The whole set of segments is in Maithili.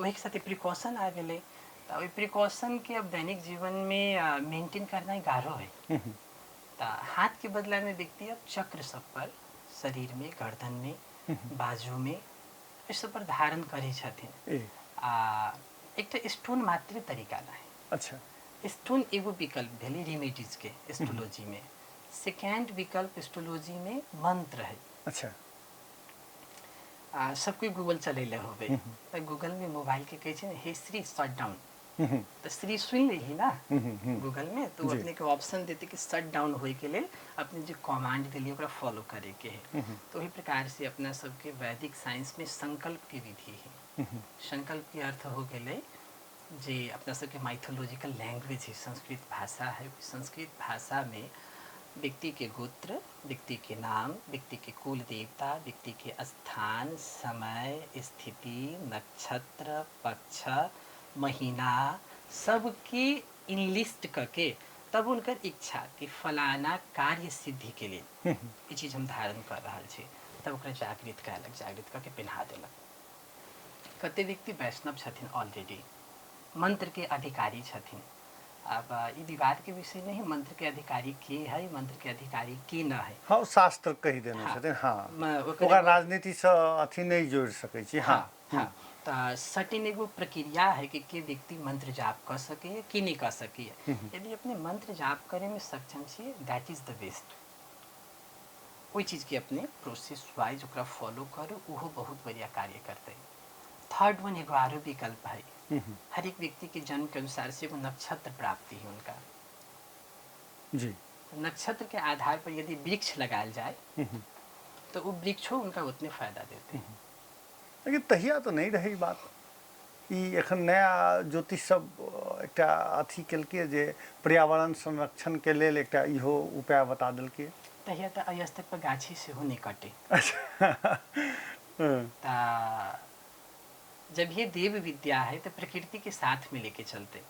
ओहिके साथे प्रिकॉशन आ गेलै। तऽ ओहि प्रिकॉशनके अब दैनिक जीवनमे मेंटेन करनाइ गाढ़ो है। तऽ हाथके बदलामे व्यक्ति अब चक्र सब पर शरीरमे, गर्दनमे, बाजूमे एहि सब पर धारण करै छथिन। आ एकटा स्टोन मात्रे तरीका नहि। स्टोन एगो विकल्प भेलै रेमेडीजके एस्ट्रोलॉजीमे। सेकेंड विकल्प एस्ट्रोलॉजीमे मंत्र है। आ सब कोई गूगल चलेले होबे, तऽ गूगल में मोबाइल के कहै छै ने, हे श्री शट डाउन, तऽ श्री सुनि लेही ना गूगल में, तो अपने के ऑप्शन देते कि शट डाउन होय के लेल अपने जे कमांड देलिए ओकरा फॉलो करे के है। तो वही प्रकार से अपना सबके वैदिक साइंस में संकल्प के विधि है। संकल्प के अर्थ हो गेलै जे अपना सबके माइथोलॉजिकल लैंग्वेज है, संस्कृत भाषा है। संस्कृत भाषा में व्यक्ति के गोत्र, व्यक्ति के नाम, व्यक्ति के कुल देवता, व्यक्ति के स्थान, समय, स्थिति, नक्षत्र, पक्ष, महीना, सबके इनलिस्ट करके तब उनकर इच्छा कि फलाना कार्य सिद्धि के लिए ई चीज हम धारण कर रहल छी, तब ओकरा जागृत कयलक, जागृत करके पिन्हा देलक। कते व्यक्ति वैष्णव छथिन, ऑलरेडी मंत्र के अधिकारी छथिन। अब ई विवाद के विषय नहीं, मंत्र के अधिकारी के है, मंत्र के अधिकारी के न है। हाँ, शास्त्र कहि देने छथिन। ओकरा राजनीति से अथी नहीं जोड़ सकै छी। हाँ, तऽ सर्टेन एगो प्रक्रिया है कि के व्यक्ति मंत्र जाप कर सकैए, के नहीं कर सकैए। यदि अपने मंत्र जाप करे में सक्षम छियै, that is the best. ओहि चीजके अपने प्रोसेस वाइज ओकरा फॉलो करू, ओहो बहुत बढ़िया कार्य करतै। थर्ड वन एगो आरो विकल्प है। हर एक व्यक्ति के जन्म के अनुसार से एगो नक्षत्र प्राप्ति है उनका। नक्षत्र के आधार पर यदि वृक्ष लगायल जाए तो वो वृक्षो उनका उतने फायदा देते हैं। लेकिन तहिया तो नहीं रही बात। ई एखन नया ज्योतिष सब एकटा अथी केलकै जे पर्यावरण संरक्षण के लेल एकटा इहो उपाय बता देलकै। तहिया तऽ अयस्तक पर गाछी सेहो नहि कटे। तऽ जब ये देव विद्या है तो प्रकृति के साथ में लेके चलते।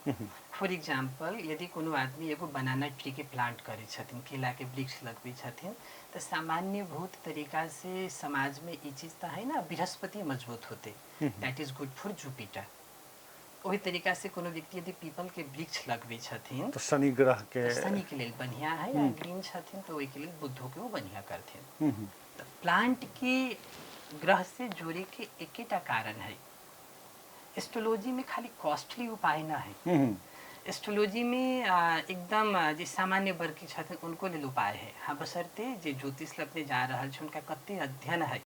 फॉर एग्जाम्पल, यदि कोनो आदमी एगो बनाना ट्री के प्लांट करै छथिन, केला के वृक्ष लगबै छथिन, तऽ सामान्य भूत तरीका से समाज में ई चीज तऽ है ना, बृहस्पति मजबूत होते, that is good for Jupiter. ओहि तरीका से कोनो व्यक्ति यदि पीपल के वृक्ष लगबै छथिन तऽ शनि ग्रह के तऽ शनि के लेल बढ़िया है, आ ग्रीन छथिन तऽ ओहिके लेल बुद्धो के ओ बढ़िया करथिन। तऽ प्लांट के ग्रह से जोड़े के एकेटा कारण है, एस्ट्रोलॉजी में खाली कॉस्टली उपाय न है। एस्ट्रोलॉजी में एकदम जे सामान्य वर्ग के छथिन उनको लेल उपाय है। हाँ, बशर्ते जे ज्योतिष लग अपने जा रहल छै उनका कते अध्ययन है।